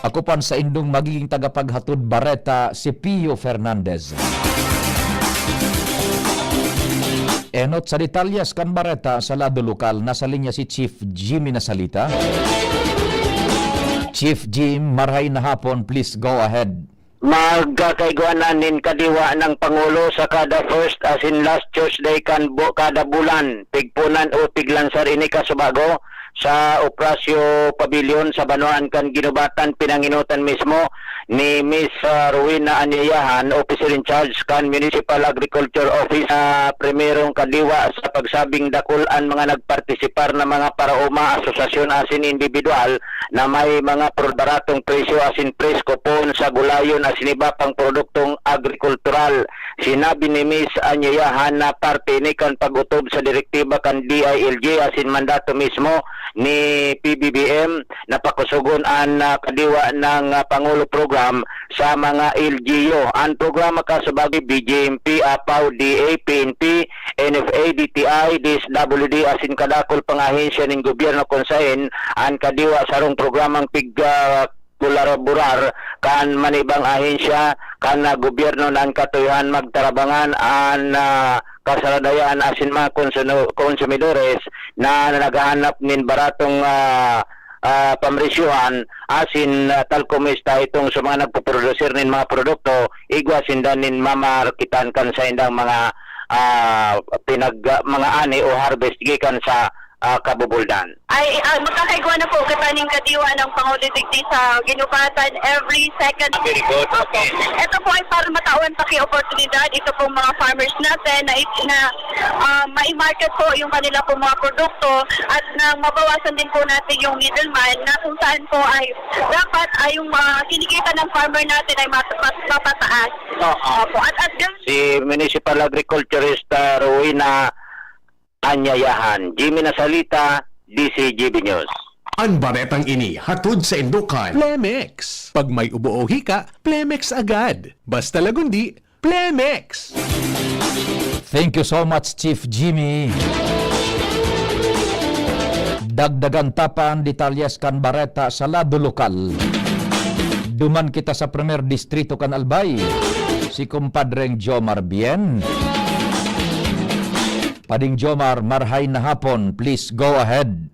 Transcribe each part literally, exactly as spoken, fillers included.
Ako po an saindong magiging tagapaghatod bareta, si Pio Fernandez. Enot sa detalyes kan bareta sa lado lokal, nasa linya si Chief Jimmy Nasalita. Chief Jim, marhay na hapon, please go ahead. Magkakaigwanan nin kadiwa ng Pangulo sa kada first asin last Thursday kan bu-, kada bulan, tigpunan o tiglansar ini kasubago sa Oprasyo Pavilion sa banwaan kan Guinobatan, pinangenotan mismo ni Miss, ah, Rowena Anyayahan, Officer in Charge kan Municipal Agriculture Office, sa primerong kadiwa sa pagsabing dakul an mga nagpartisipar na mga paraoma, asosasyon asin individual na may mga pro-, baratong presyo asin presko poon sa gulayon asin iba pang produktong agrikultural. Sinabi ni Miss Anyayahan na parte ini kan pag-otob sa direktiba kan D I L G asin mandato mismo ni P B B M na pakusogon an, ah, kadiwa ng, ah, Pangulo Program sa mga L G U. An programa kasubago B J M P, APAW, D A, P N P, N F A, D T I, D S W D asin kadakul pang ahensya nin gobyerno kun saen an kadiwa sarong programang pig-, ah, kolaborar kan manibang ahensya kan, ah, gobyerno na an katuyohan magtarabangan an, ah, kasaradayan asin mga konsuno-, konsumidores na naghahanap nin baratong, ah, ah, pamresyuhan asin, ah, talkong esta itong sa mga nagpoprodusir nin mga produkto, igwa sinda nin mamarkitan kan saindang mga, ah, pinag-, mga ani o harvest gikan sa, ah, kabubuldan. Ay, ah, magkakaigwa na po kita ning kadiwa ng Pangulo digdi sa Guinobatan every second. Ah, very good. Opo. Okay. Ito po ay para matawan pa kayo oportunidad. Ito pong mga farmers natin na it-, na, ah, mai-market po yung kanila pong mga produkto at na mabawasan din po natin yung middleman na kung saan po ay dapat ay yung mga kinikita ng farmer natin ay mat-, mat-, mapataas. Oo. Opo. At, at yun Si Municipal Agriculturist, ah, Rowena Anyayahan. Jimmy Nasalita, D C G B News. An baretang ini hatod saindo kan Plemex. Pag may ubo o hika, Plemex agad. Basta lagundi, Plemex! Thank you so much, Chief Jimmy. Dagdagan ta pa an detalyes kan bareta sa lado lokal. Duman kita sa primer distrito kan Albay, si Kumpadreng Jomar Bien. Pading Jomar, marhay na hapon. Please go ahead.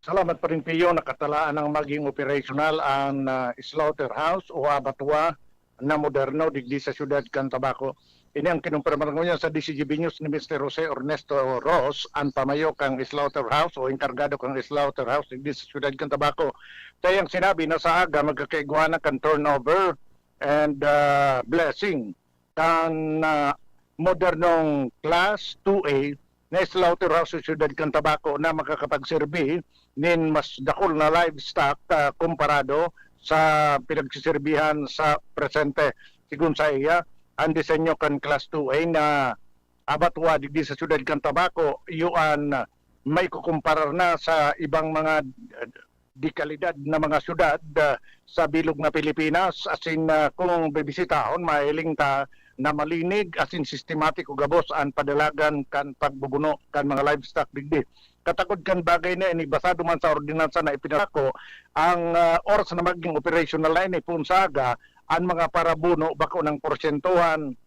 Salamat, Paring Pio. Nakatalaan nang maging operasyonal an, ah, slaughterhouse o abattoir na moderno digdi sa siyudad kan Tabaco. Ini ang kinumpirmar ngunyan sa D C G B News ni Mister Jose Ernesto Ros, an pamayo kan slaughterhouse o enkargado kan slaughterhouse digdi sa siyudad kan Tabaco. Sa iyang sinabi na sa aga magkakaigwa na kan turnover and, ah, blessing kan, ah, modernong Class two A na slaughterhouse sa siyudad kan Tabaco na makakapagserbi nin mas dakul na livestock, ah, komparado sa pinagsiserbihan sa presente. Sigon sa iya, ang disenyo kan Class two A na abattoir digdi sa siyudad kan Tabaco, iyo an maikukumparar na sa ibang mga, ah, de kalidad na mga syudad, ah, sa bilog na Pilipinas, asin, ah, kung bibisitahon, mahiling ta na malinig asin sistematiko gabos an padalagan kan pagbubuno kan mga livestock digdi. Katakod kan bagay na ini, basado man sa ordinansa na ipinako, ang, ah, oras na maging operasyonal na ini, poon sa aga, an mga parabuno bako nang porsyentohan,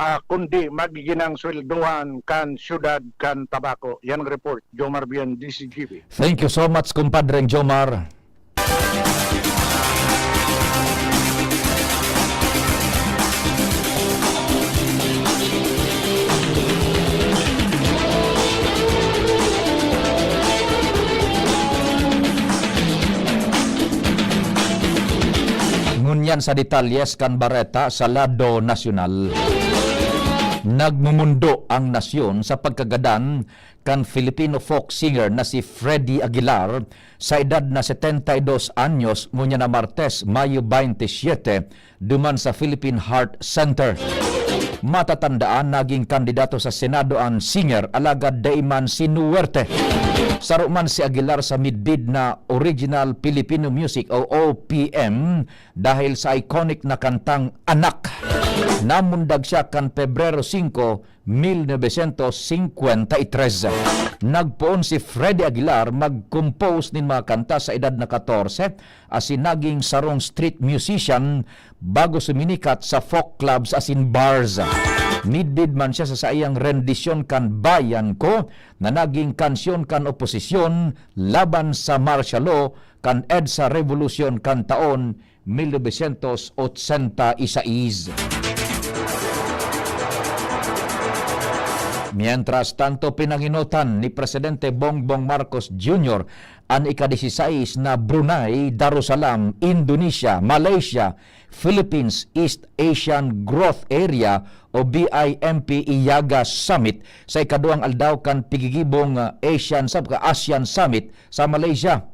ah, kundi magiginang sweldohan kan siyudad kan Tabaco. Yan ang report, Jomar Bien, D C G B. Thank you so much, Kumpadreng Jomar. Ngunyan sa detalyes kan bareta sa lado nasyonal. Nagmumundo ang nasyon sa pagkagadan kan Filipino folk singer na si Freddy Aguilar sa edad na setenta y dos anyos ngunyan na Martes, Mayo baynte siyete, duman sa Philippine Heart Center. Matatandaan, naging kandidato sa Senado an singer, alagad dai man sinuwerte. Saro man si Aguilar sa midbid na Original Filipino Music o O P M dahil sa iconic na kantang Anak. Namundag siya kan Pebrero singko, mil novecientos singkwenta y tres. Nagpoon si Freddy Aguilar mag-compose nin mga kanta sa edad na katorse, asin naging sarong street musician bago suminikat sa folk clubs asin bars. Midbid man siya sa saiyang rendisyon kan Bayan Ko, na naging kansyon kan oposisyon laban sa martial law kan EDSA Revolution kan taon mil novecientos ochenta y seis. Mientras tanto, pinangenotan ni Presidente Bongbong Marcos Junior an ika-dieciséis na Brunei Darussalam, Indonesia, Malaysia, Philippines East Asian Growth Area o B I M P IAGA Summit sa ikaduwang aldaw kan pigigibong, ah, Asian, sa ASEAN Summit sa Malaysia.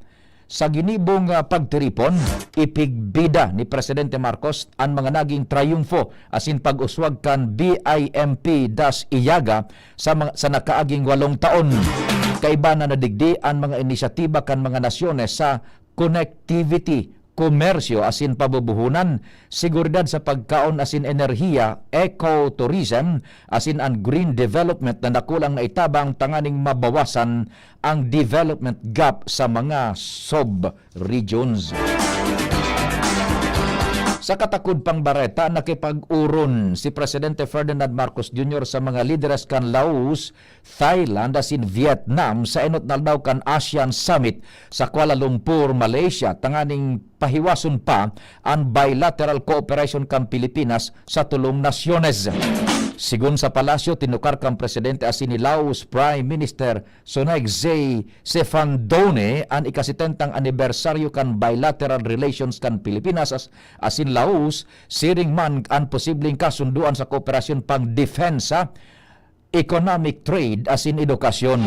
Sa ginibong, ah, pagtiripon, ipigbida ni Presidente Marcos an mga naging trayumfo asin pag-uswag kan B I M P das IAGA sa mga, sa nakaaging walong taon. Kaiba na nadigdi an mga inisyatiba kan mga nasyones sa connectivity, komersyo asin pabubuhonan, seguridad sa pagkaon asin enerhiya, ecotourism, asin an green development na dakulang naitabang tanganing mabawasan ang development gap sa mga sub-regions. Sa katakod pang bareta, nakipag-uron si Presidente Ferdinand Marcos Junior sa mga lideres kan Laos, Thailand asin Vietnam sa enot na aldaw kan ASEAN Summit sa Kuala Lumpur, Malaysia, tanganing pahiwason pa an bilateral cooperation kan Pilipinas sa tolong nasyones. Sigon sa palasyo, tinukar kan presidente asin ni Laos Prime Minister Sonexay Sixendoone an ika-setentang anibersaryo kan bilateral relations kan Pilipinas as-, asin Laos, siring man an posibleng kasundoan sa kooperasyon pang depensa, economic, trade asin edukasyon.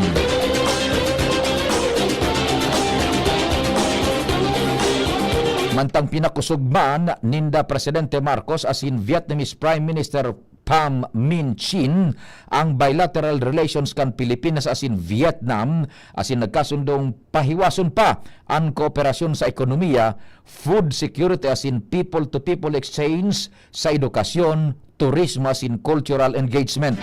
Mantang pinakusog man ninda Presidente Marcos asin Vietnamese Prime Minister Pham Minh Chinh ang bilateral relations kan Pilipinas asin Vietnam, asin nagkasundong pahiwason pa an kooperasyon sa ekonomiya, food security asin people-to-people exchange, sa edukasyon, turismo asin cultural engagement.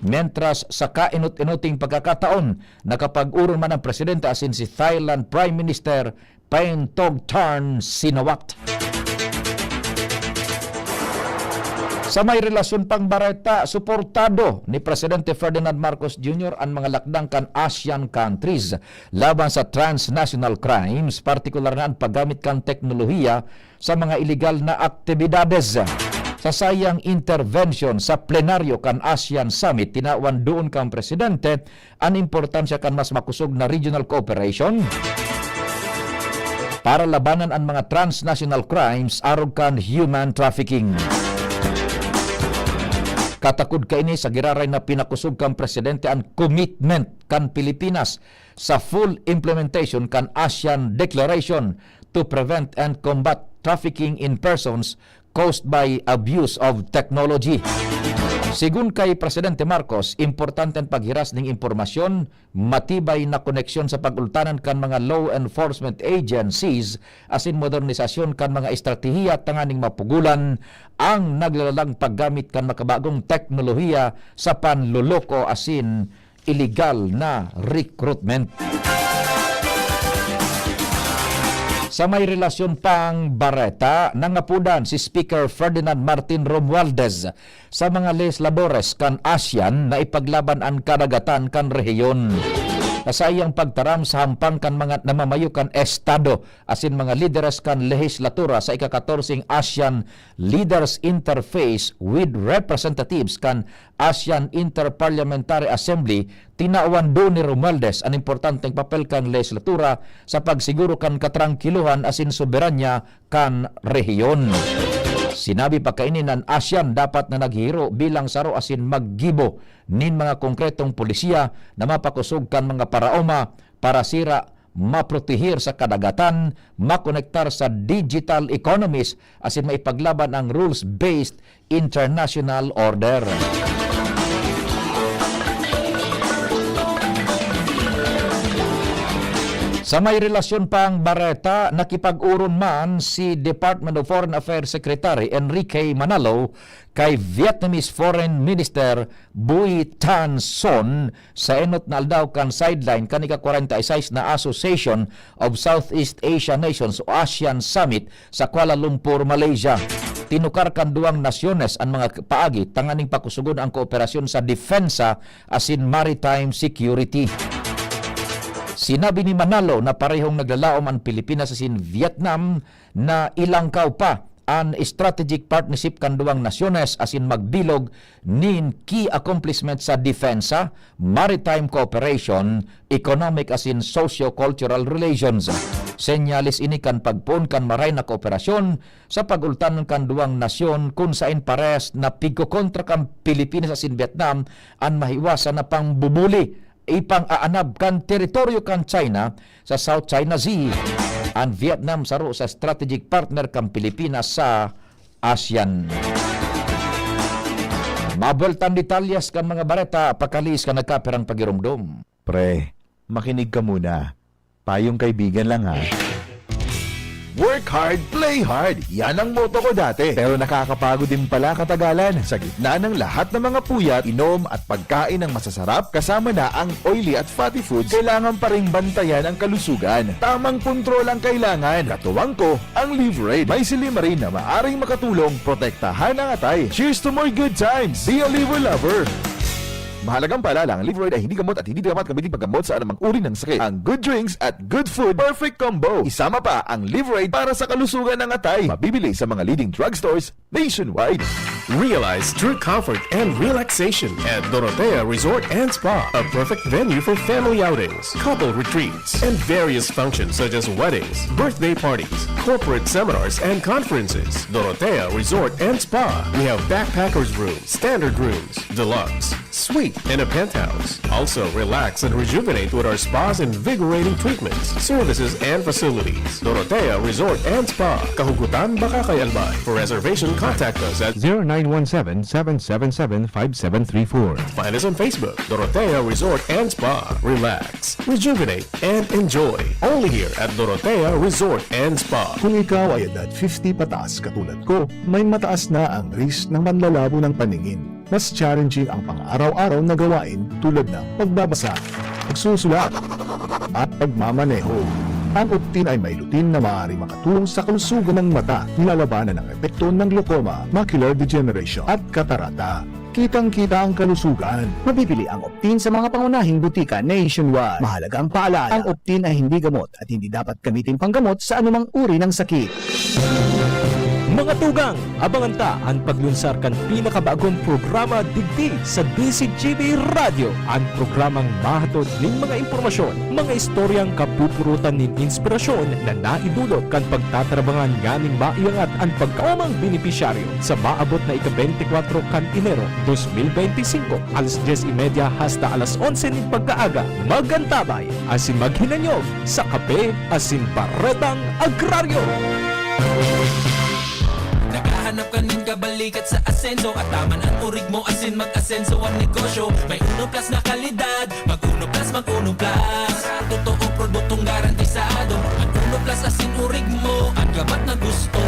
Mientras, sa kainot-inoting pagkakataon, nakapag-uron man ang presidente asin si Thailand Prime Minister Paetongtarn Shinawatra. Sa may relasyon pang bareta, suportado ni Presidente Ferdinand Marcos Junior an mga lakdang kan ASEAN countries laban sa transnational crimes, partikular na an paggamit kan teknolohiya sa mga iligal na aktibidades. Sa saiyang intervensyon sa plenaryo kan ASEAN Summit, tinawan duon kan presidente an importansya kan mas makosog na regional cooperation para labanan an mga transnational crimes arog kan human trafficking. Katakod kaini, sa giraray na pinakosog kan presidente an commitment kan Pilipinas sa full implementation kan ASEAN Declaration to Prevent and Combat Trafficking in Persons caused by abuse of technology. Sigon kay Presidente Marcos, importante an paghiras nin impormasyon, matibay na koneksyon sa pag-ultanan kan mga law enforcement agencies, asin modernisasyon kan mga estratehiya tanganing mapugolan ang naglalalang paggamit kan makabagong teknolohiya sa panloloko asin iligal na recruitment. Sa may relasyon pang bareta, nangapodan si Speaker Ferdinand Martin Romualdez sa mga legisladores kan ASEAN na ipaglaban an kadagatan kan rehiyon. Sa saiyang pagtaram sa hampang kan mga namamayo kan estado asin mga lideres kan lehislatura sa ika-katorseng ASEAN Leaders Interface with representatives kan ASEAN Inter-Parliamentary Assembly, tinawan duon ni Romualdez an importanteng papel kan lehislatura sa pagsiguro kan katrangkilohan asin soberanya kan rehiyon. Sinabi pa kaini na an ASEAN dapat na naghihiro bilang saro asin maggibo nin mga konkretong polisiya na mapakosog kan mga paraoma para sira maprotehir sa kadagatan, makonektar sa digital economies, asin maipaglaban ang rules-based international order. Sa may relasyon pang bareta, nakipag-uron man si Department of Foreign Affairs Secretary Enrique Manalo kay Vietnamese Foreign Minister Bui Tan Son sa enot na aldaw kan sideline kan ika-kwarenta y seis na Association of Southeast Asian Nations o ASEAN Summit sa Kuala Lumpur, Malaysia. Tinukar kan duwang nasyones an mga paagi tanganing pakusugon ang kooperasyon sa depensa asin maritime security. Sinabi ni Manalo na parehong naglalaom an Pilipinas asin Vietnam na ilangkaw pa an strategic partnership kan duwang nasyones asin magbilog nin key accomplishment sa depensa, maritime cooperation, economic asin socio-cultural relations. Senyales ini kan pagpoon kan maray na kooperasyon sa pag-ultanan kan duwang nasyon, kun saen parehas na pigkokontra kan Pilipinas asin Vietnam an mahiwasan na pangbubuli, ipang-aanab kan teritoryo kan China sa South China Sea. An Vietnam saro sa strategic partner kan Pilipinas sa ASEAN. Mabueltan detalyes kan mga bareta, pakaliis kan nagkapirang pagiromdom. Pre, makinig ka muna. Payong kaibigan lang, ha. Work hard, play hard. Yan ang motto ko dati. Pero nakakapagod din pala katagalan. Sa gitna ng lahat ng mga puyat, inom at pagkain ng masasarap, kasama na ang oily at fatty foods, kailangan pa ring bantayan ang kalusugan. Tamang kontrol ang kailangan. Katuwang ko, ang Liverade. May silymarin na maaring makatulong protektahan ang atay. Cheers to more good times! Be a Liver Lover! Mahalagang paalala, ang Liverade ay hindi gamot at hindi dapat gamitin paggamot sa anumang uri ng sakit. Ang good drinks at good food, perfect combo. Isama pa ang Liverade para sa kalusugan ng atay. Mabibili sa mga leading drugstores nationwide. Realize true comfort and relaxation at Dorotea Resort and Spa, a perfect venue for family outings, couple retreats, and various functions such as weddings, birthday parties, corporate seminars, and conferences. Dorotea Resort and Spa. We have backpackers room, standard rooms, deluxe, suite, and a penthouse. Also, relax and rejuvenate with our spa's invigorating treatments, services, and facilities. Dorotea Resort and Spa, Kahugutan, Bacacay, Albay. For reservation, contact us at zero nine one seven, seven seven seven, five seven three four. Find us on Facebook, Dorotea Resort and Spa. Relax, rejuvenate, and enjoy. Only here at Dorotea Resort and Spa. Kung ikaw ay edad fifty pataas katulad ko, may mataas na ang risk ng panlalabo ng paningin. Mas challenging ang pang-araw-araw na gawain tulad ng pagbabasa, pagsusulat, at pagmamaneho. Ang Optin ay may lutein na maaaring makatulong sa kalusugan ng mata, nilalabanan ang epekto ng glaucoma, macular degeneration, at katarata. Kitang-kita ang kalusugan. Mabibili ang Optin sa mga pangunahing butika nationwide. Mahalagang paalala, ang Optin ay hindi gamot at hindi dapat gamitin panggamot sa anumang uri ng sakit. Mga tugang, abangan ta an paglunsar kan pinakabagong programa digdi sa D C G B Radyo, an programang mahatod nin mga impormasyon, mga istoryang kapupurutan nin inspirasyon na naidulot kan pagtatarabangan nganing maiangat an pagkaomang benepisyaryo. Sa maabot na ika-beintikwatro kan Enero dos mil beintisinko, alas dyes y media hasta alas onse nin pagkaaga, mag-antabay asin maghinanyog sa Kape asin Baretang Agraryo. Naghahanap ka nin kabalikat sa asenso, at taman an orig mo asin mag-asenso an negosyo. May Uno Plus na kalidad, mag Uno Plus, mag Uno Plus. Totoo, produktong garantisado. Mag Uno Plus asin orig mo, an gabat na gusto.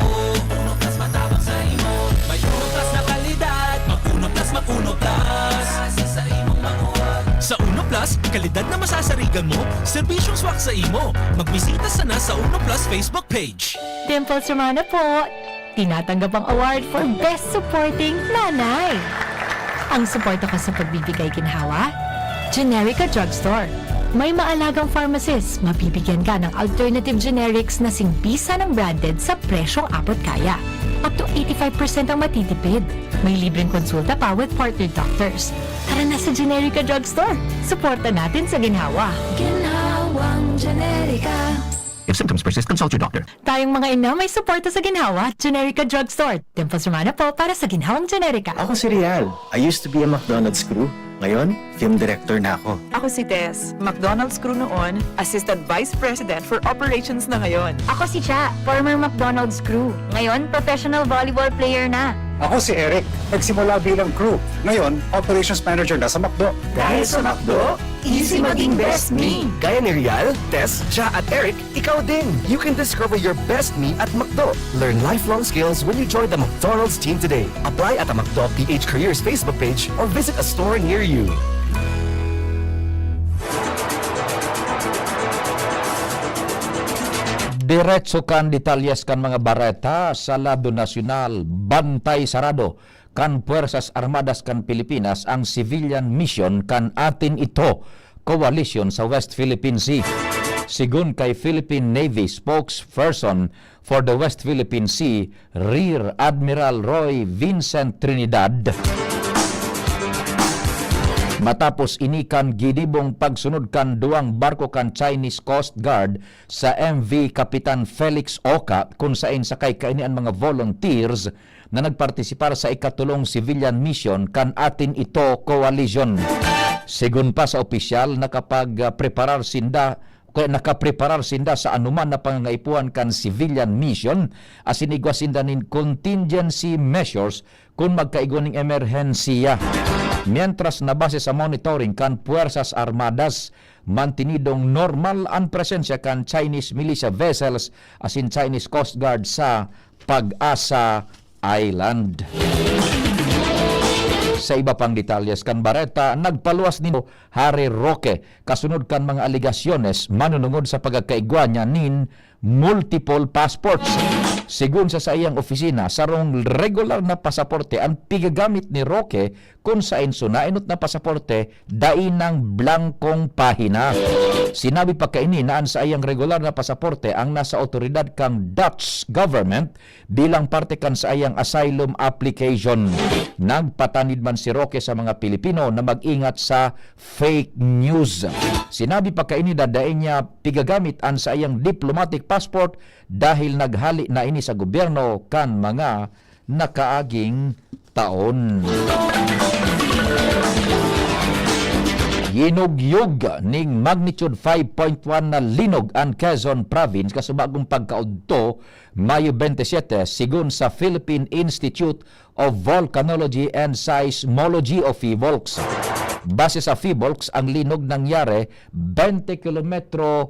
Uno Plus matabang sa imo. May Uno Plus na kalidad, mag Uno Plus, mag Uno Plus. Sa imong makuha. Sa Uno Plus, kalidad na masasarigan mo, serbisyong swak sa imo. Magbisita sana sa Uno Plus Facebook page. Dimples Romana po! Tinatanggap ang award for Best Supporting Nanay. Ang suporta ko sa pagbibigay ginhawa, Generica Drugstore. May maalagang pharmacist, mabibigyan ka ng alternative generics na simbisa ng branded sa presyong abot kaya. Up to eighty-five percent ang matitipid. May libreng konsulta pa with partner doctors. Tara na sa Generica Drugstore. Suporta natin sa ginhawa. Ginhawang Generica. If symptoms persist, consult your doctor. Tayong mga ina, may suporta sa ginhawa. Generica Drugstore. Dimples Romana po para sa Ginhawang Generica. Ako si Rial. I used to be a McDonald's crew. Ngayon, film director na ako. Ako si Tess, McDonald's crew noon, Assistant Vice President for Operations na ngayon. Ako si Cha, former McDonald's crew. Ngayon, professional volleyball player na. Ako si Eric, nagsimula bilang crew. Ngayon, operations manager na sa McDo. Dahil sa McDo, Easy maging best me. Kaya ni Rial, Tess, Cha at Eric, ikaw din. You can discover your best me at McDo. Learn lifelong skills when you join the McDonald's team today. Apply at the McDo P H Careers Facebook page or visit a store near you. Diretso kan detalyes kan mga bareta sa lado nasyonal, bantay sarado kan Puwersas Armadas kan Pilipinas ang civilian mission kan Atin Ito Coalition sa West Philippine Sea. Sigon kay Philippine Navy spokesperson for the West Philippine Sea, Rear Admiral Roy Vincent Trinidad, matapos ini kan ginibong pagsunod kan duwang barko kan Chinese Coast Guard sa M V Kapitan Felix Oca, kun saen sakay kaini an mga volunteers na nagpartisipar sa ikatulong civilian mission kan Atin Ito Coalition. Sigon pa sa opisyal, nakapagpreparar sinda, kaya nakapreparar sinda sa anuman na pangangaipuhan kan civilian mission, asin igwa sinda nin contingency measures kun magkaigwa ning emerhensiya. Mientras na base sa monitoring kan Puwersas Armadas, mantinidong normal an presensya kan Chinese militia vessels asin Chinese Coast Guard sa Pag-asa Island. Sa iba pang detalyes kan bareta, nagpaluwas ni Harry Roque kasunod kan mga alegasyones manunungod sa pagkakaigwa niya nin multiple passports. Sigon sa saiyang opisina, sarong regular na pasaporte ang pigagamit ni Roque, kun saen so naenot na pasaporte dai nang blangkong pahina. Sinabi pa kaini na an saiyang regular na pasaporte ang nasa awtoridad kan Dutch government bilang parte kan saiyang asylum application. Nagpatanid man si Roque sa mga Pilipino na mag-ingat sa fake news. Sinabi pa kaini na dai niya pigagamit an saiyang diplomatic passport dahil naghali na ini sa gobyerno kan mga nakaaging taon. Yinugyog ning magnitude five point one na linog an Quezon Province kasubagong pagkaudto, Mayo twenty-seven, sigon sa Philippine Institute of Volcanology and Seismology o PHIVOLCS. Base sa PHIVOLCS, ang linog nangyari twenty kilometro